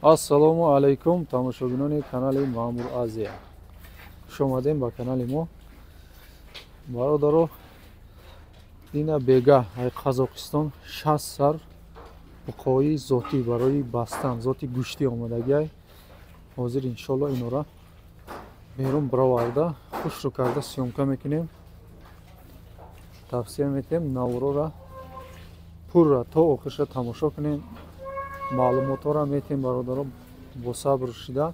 Ассалому алайкум тамошобинони канали Маъмур Азия. Хуш омадем ба канали мо. Бародаро, дина бега ай Қазоқистон 60 сар буқои зотӣ барои бастан, зоти гӯштӣ омадагиай. Ҳозир иншолло инора берун бароварда, хушрӯ карда съёмка мекунем. Тавсия метем наворора пурра то охирша тамошо кунем. Маълумотҳоро метем бародаро, бо сабр шида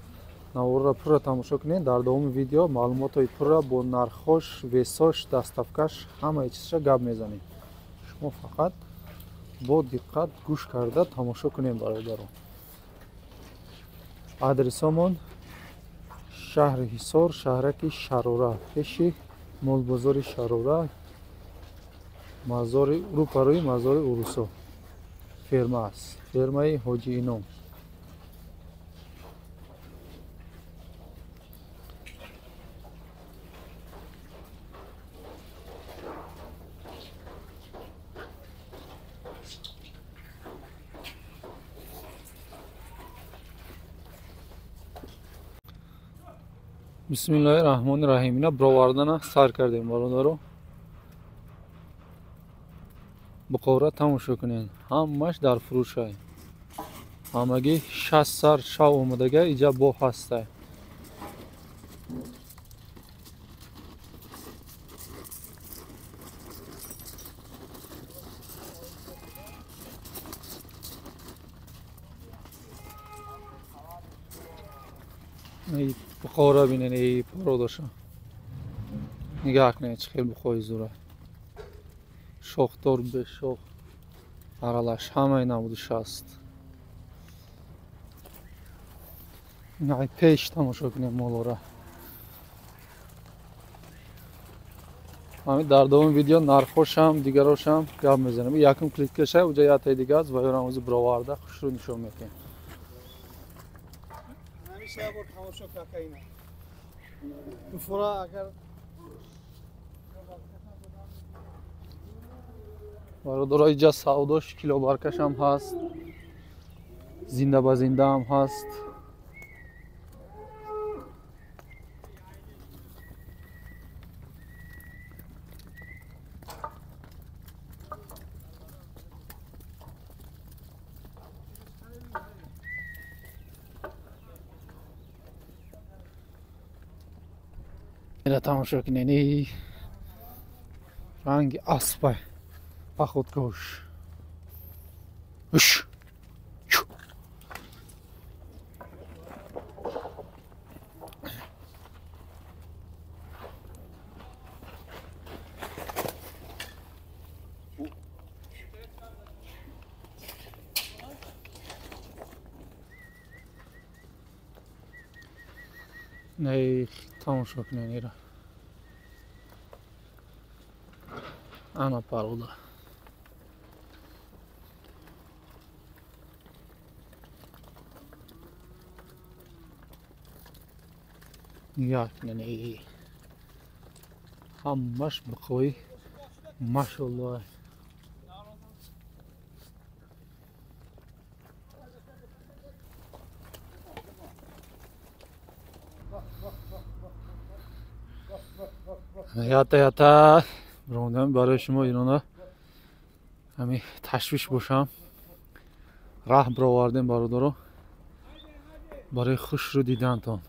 наворро пурра тамошо кунед. Дар давоми видео маълумотҳои пурра бо нархҳош, весош, доставкаш, ҳамаи чизша гап мезанем. Шумо фақат бо диққат гӯш карда тамошо кунем бародаро. Адресомон шаҳри Ҳисор, шаҳраки Шарора, пеши молбозори Шарора, мазори рӯпарӯи мазори Урусо ферма аст, фермаи Ҳоҷи Ином. Бисмиллоҳи раҳмони раҳим. Ина бировардана сар кардем бародаро. Буқора тамошо кунед, ҳамаш дар фурӯшай. Ҳамагӣ 60 сар шав омадага, иҷа бо ҳастай. Буқора бинед, эй пародаша. Нигаҳ кунед, чӣ хел буқои зура. Шохдор, бешох, аралаш, ҳамаи намудиш аст. Ай пеш тамошо кунем молора. Ҳамин дар давоми видео нархҳошам, дигарошам гап мезанем. Якум клиткаша, уҷа ятаи дига аст, ва ёрам ози бироварда хушрӯ нишон медиҳем. Бародаро, иҷа савдош килобаркашам ҳаст, зинда ба зиндаам ҳаст. Ира тамошо кунед, ранги аспай. Походкош. Уш. Не, тамошо кунед ира. Ана парода. Нигоҳ кунед, ҳамаш буқои машоллоҳ. Ята ята биромадам барои шумо инона ҳамин ташвиш бошам. Раҳ бировардем бародаро барои хушрӯ дидантон.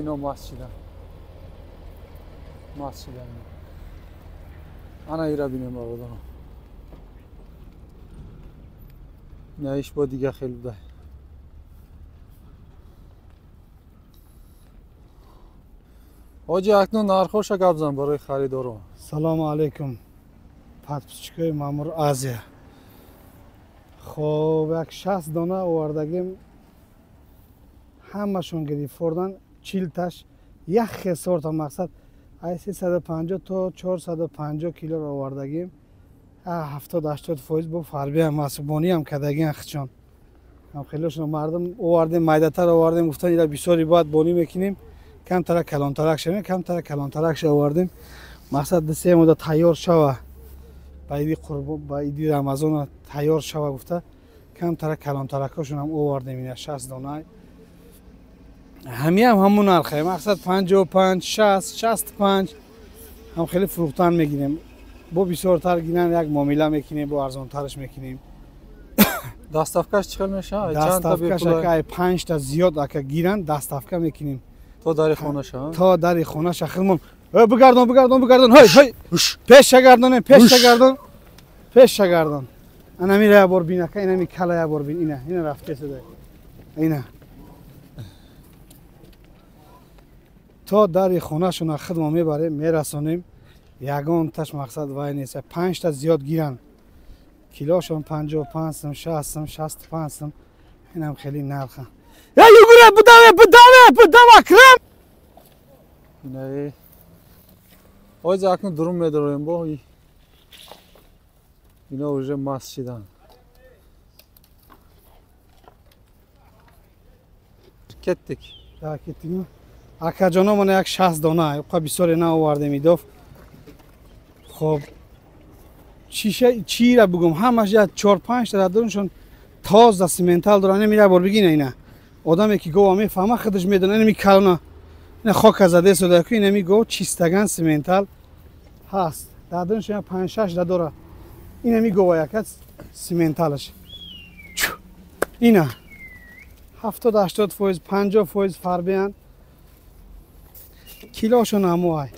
Ино масҷида, масҷида. Ана ира бинем бародаро. Наиш бо дига хел буда. Ҳоҷи, акнун нархоша гап зан барои харидорон. Салому алайкум, подписчикои Маъмур Азия. Хоб, як 60 дона овардагим, ҳамашон гирифордан, 40таш як хел сорта, мақсад ай 350 то 450 килоро овардагим. 70-80% бо фарбиам аст, бониам кардагиан хичон. Ҳам хелошон мардум овардем, майдатар овардем, гуфтан ира бисёри бояд бонӣ мекунем, камтара калонтарак шавем, камтара калонтарак ша овардем. Мақсад 2-3 мода тайёр шава, ба иди қурбон, ба иди Рамазона тайёр шава гуфта, камтара калонтаракҳошон ҳам овардем. Ина 60 дона. Ҳамиам ҳамун нархе, мақсад 55, 60, 65 ҳам хеле фурӯхтан мегирем. Бо бисёртар гиран як муомила мекунем, бо арзонтараш мекунем. Доставкаш чӣ хел мешавад? Доставкаш ака ай 5 та зиёд ака гиран доставка мекунем. То дари хонаша? То дари хонаша хилмон. Бигардон, бигардон, бигардон. Ҳой, ҳой. Пеша гардонем, пеша гардон. Пеша гардон. Анамира я бор бин ака, инами кала я бор бин. Ина, ина рафтесада. Ина. То дари хонашона хидмо мебарем, мерасонем. Ягон таш мақсад вай нест. 5 та зиёд гиран. Килошон 55 сум, 60 сум, 65 сум. Инам хеле нарха. Я югура будаве, будаве, будава акрам. Инаи. Оз акнун дурум медорем бо. Ино уже маст шидан. Кеттик. Да, кеттик. Акаҷоно, мана як 60 дона, уқа бисёре наовардем идоф. Хоб, чира бугум, ҳамаш як 4-5 та доруншон тоза симентал доран. Ина бор бигина, ина одаме ки гова мефаҳма, худаш медона. Инами калона, ина хока заде сода ку, инами гов чистаган симентал ҳаст. Дар доруншон 5-6 та дора. Инами гова якат сименталаш. Ина 70-80%, 50% фарбиян. Килошон ҳамо ай.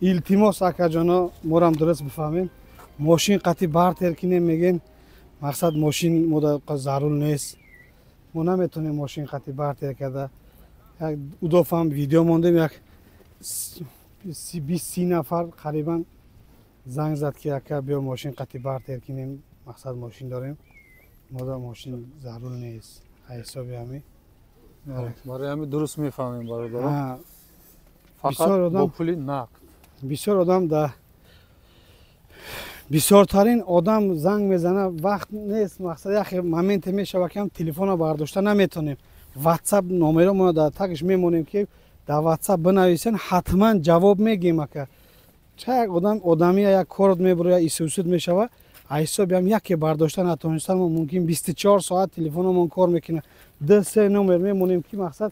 Илтимос акаҷоно, морам дуруст бифаҳмем. Мошин қатъи бартер кинем мегем, мақсад мошин мода зарур нест. Мо наметонем мошин қатъи бартер карда. Як удофам видео мондем, як 20-30 нафар қарибан занг зад ки ака биё мошин қатъи бартер кинем, мақсад мошин дорем. Мода мошин зарур нест. Ҳисоби ҳами. Барои ҳами дуруст мефаҳмем бародарон. Фақат бо пули нақд. Бисёр одам да бисёртарин одам занг мезана, вақт нест, мақсад як моменте мешава ки ҳам телефонро бардошта наметонем. WhatsApp номеро мо дар тагш мемонем ки дар WhatsApp бинависен, ҳатман ҷавоб мегем ака. Ча як одам одамия як корот мебуроя, исусуд мешава, ҳисоби ҳам яке бардошта натонистан мо мумкин 24 соат телефономон кор мекунад. 2-3 номер мемонем ки мақсад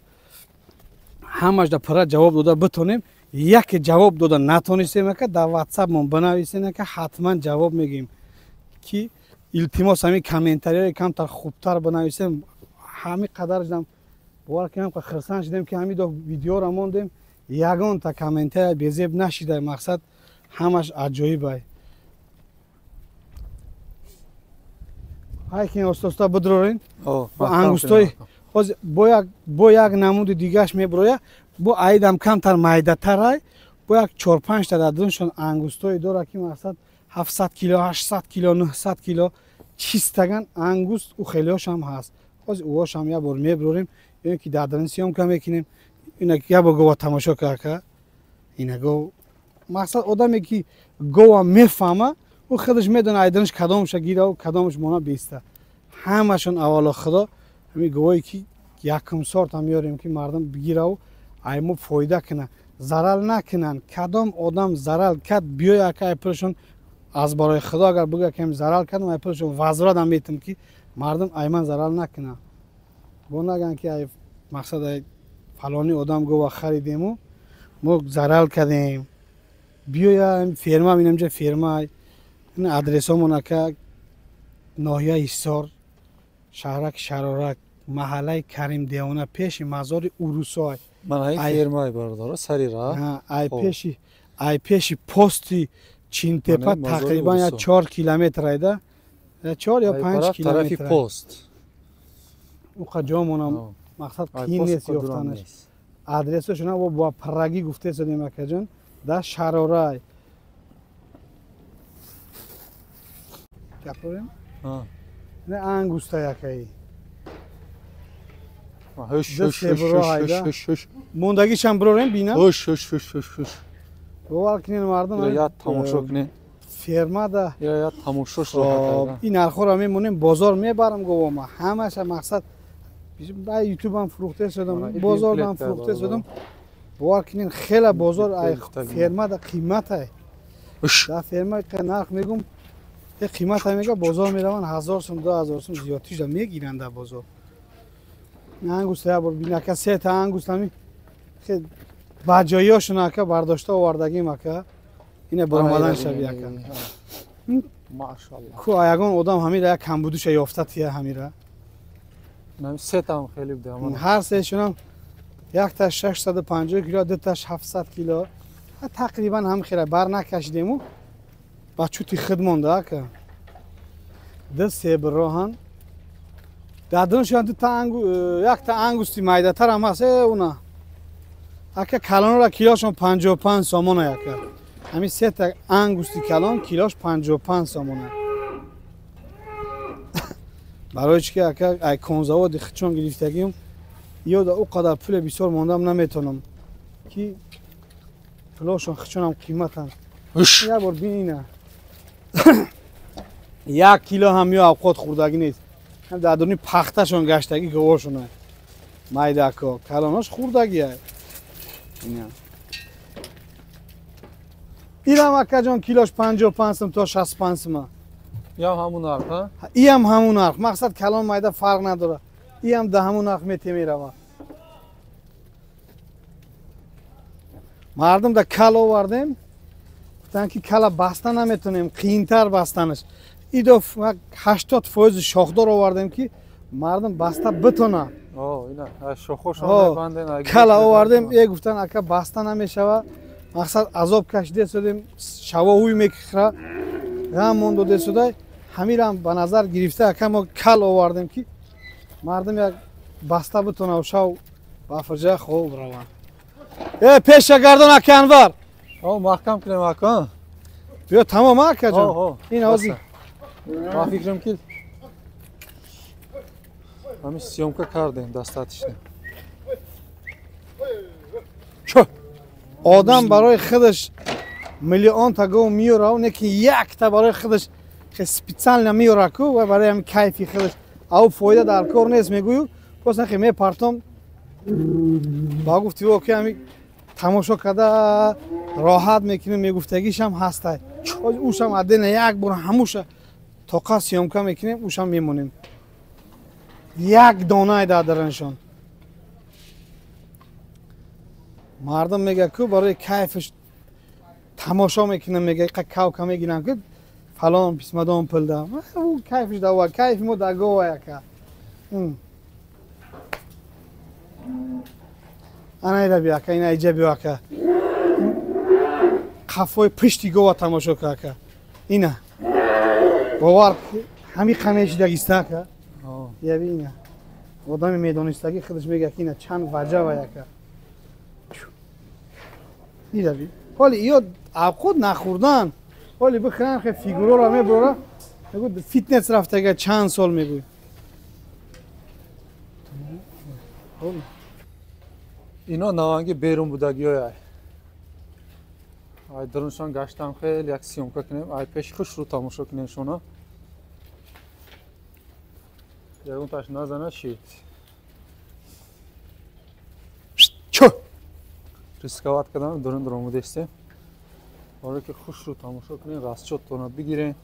ҳамаш да пурра ҷавоб дода битонем. Яке ҷавоб дода натонистем ака, дар WhatsApp-мон бинависен ака, ҳатман ҷавоб мегӯем. Ки илтимос ҳамин комментарияро камтар хубтар бинависем. Ҳамин қадар шудам, бовар кунам, хурсанд шудем ки ҳамин видеоро мондем, ягонта комментария безеб нашида, мақсад ҳамаш аҷоиб ай. Ҳай ки оста-оста бидрорен. Ангустои ҳозир бо як намуди дигаш мебуроя, бо аидам камтар майдатарай, бо як 4-5 та дар дуншон ангустое дора ки мақсад 700 кило, 800 кило, 900 кило чистаган ангуст у хелиошам ҳаст. Ҳозир уошам як бор мебурорем, ё ки дар дарин съёмка мекунем. Ина як бор гова тамошо карка. Ина гов мақсад одаме ки гова мефаҳма, ӯ худаш медона айданаш кадомша гира, кадомаш мона беиста. Ҳамашон аввало худо ҳамин говое ки якум сорта меорем ки мардум бигираву ай мо фоида кунанд, зарар накунанд. Кадом одам зарар кард, биёя ака ай пулашон аз барои худо агар бигӯя ки зарар кардам, ай пулашон возвратам метам ки мардум ай ман зарар накунанд. Бо наган ки ай мақсад ай фалони одам гова харидему мо зарар кардем. Биёя ферма, инамҷа ферма, ин адресомон ака ноҳияи Ҳисор, шаҳрак Шарорак, маҳаллаи Карим Девона, пеши мазори Урусой. Ман ай фермаи бародаро сари ра. Ай пеши пости Чинтепа тақрибан я 4 километр айда. 4 ё 5 километр. Тарафи пост. Уқа ҷомонам мақсад қиин нест ёфтанаш. Адресашона бо паррагӣ гуфта содем акаҷон, дар Шарорай. Гапорем? Не ангуста якаи. Мондагишам бирорем бина? Бовар кунед мардум. Я тамошо кунед. Фермада. Я тамошош роҳат. Ин нархҳоро мемонем, бозор мебарам говома. Ҳамаша мақсад ба ютубам фурӯхта шудам, бозорам фурӯхта шудам. Бовар кунед, хеле бозор ай фермада қиматай. Дар ферма нарх мегум, қимата мега, бозор мераванд 1000 сум, 2000 сум зиёдтиша мегиранд дар бозор. Ангуста як бор бин ака, сета ангуст ҳами ба ҷоиёшон ака бардошта овардагим ака. Ина баромадан шаби ака. Машаллоҳ. Ку ягон одам ҳамира як камбудуша ёфта тия ҳамира. Сетам хеле буда. Ҳар сешонам якташ 650 кило, дуташ 700 кило. Тақрибан ҳам хела бар накашидему ба чути худ монда ака. Ду себроҳан. Дадоншон дута ангу, якта ангусти майдатарам ҳаст, уна. Ака калонро килошон 55 сомона ака. Ҳамин сета ангусти калон килош 55 сомона. Барои чӣ ки ака ай конзаводи хичон гирифтагим, ё да о қадар пуле бисёр мондам наметонам ки пулошон хичонам қиматанд. Як бор бин ина. Як кило ҳам ё авқот хӯрдагӣ нест. Ҳам дар дуни пахташон гаштагӣ говошона. Майдако калонош хӯрдагия. Ина. Ирам акаҷон килош 55 сум то 65 сума. Иам ҳамун нарх, ҳа? Иам ҳамун нарх. Мақсад калон майда фарқ надора. Иам да ҳамун нарх метемерава. Мардум да кал овардем. Гуфтанд ки кала баста наметонем, қийинтар бастанаш. Идо 80% шохдор овардем ки мардум баста битона. Кала овардем, гуфтанд ака баста намешава. Мақсад азоб кашида шудем, шаво ҳуй мекихра, ғам мон дода шуда. Ҳамирам ба назар гирифта ака мо кал овардем ки мардум як баста битона шав ба фурҷа хоб раванд. Пеша гардон ака Анвар. Маҳкам кунем ака. Биё тамом акаҷон. Ин ҳозир ман фикрам ки ҳамин съёмка кардем достаточно. Одам барои худаш миллионта гов меёра, не ки якта барои худаш специально меёра ку ва барои ҳамин кайфи худаш. Ав фоида дар кор нест мегӯю, боз нахе мепартом. Ба гуфти ӯ ки ҳамин тамошо карда роҳат мекунем, мегуфтагишам ҳастай. Ӯшам отдельно як бор ҳамуша тоқа съёмка мекунем, ӯшам мемонем. Як донай дар дараншон. Мардум мега ку барои кайфаш тамошо мекунам, мега иқа кавка мегирам ку фалон писмадон пулда. Ӯ кайфаш дава, кайфи мо дар гова яка. Ана ира биё ака, ина иҷа биё ака. Қафои пишти гова тамошо ка ака. Ина. Бовар ҳамин қамешидагиста ака. Я би ина. Одами медонистагӣ худаш мега ки ина чанд ваҷава яка. Ира би. Ҳоли ё авқот нахӯрдан, ҳоли бихӯран хе фигураро мебарора, мегӯ фитнес рафтага чанд сол мегӯй. Ино наванги берун будагиёй. Ай дуруншон гаштам хеле як съёмка кунем, ай пеши хушрӯ тамошо кунем шуно. Ягон таш назана шид. Чо! Рисковать кардам, дурун дуромудестем. Барое ки хушрӯ тамошо кунем, расчёттона бигирем.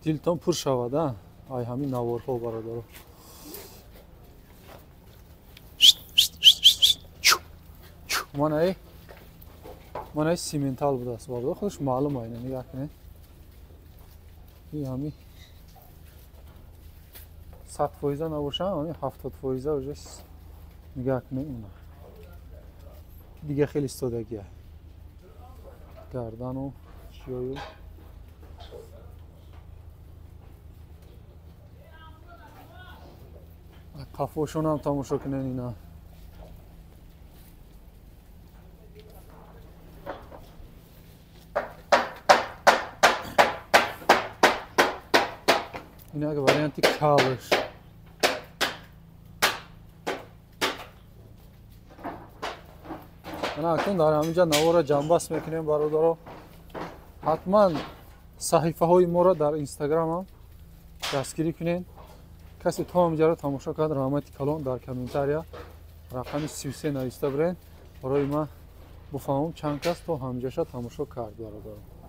Дилтон пур шавад, а? Ай ҳамин наворҳо бародаро. Ман ай симентал будааст бародар, худаш маълум ай, нигоҳ кунед. Ин ҳамин 100% набошам, ҳамин 70% уже нигоҳ кунед уна. Дига хеле истодагия. Гардану чиёю. Қафошонам тамошо кунен ина. Инак варианти калш. Ана акнун дар ҳаминҷа навора ҷамъбаст мекунем, бародаро. Ҳатман саҳифаҳои моро дар инстаграмам дастгирӣ кунед. Касе то ҳаминҷаро тамошо кард, раҳмати калон. Дар комментария рақами 33 нависта бирен, барои ман буфаҳмам чанд кас то ҳаминҷаша тамошо кард, бародаро.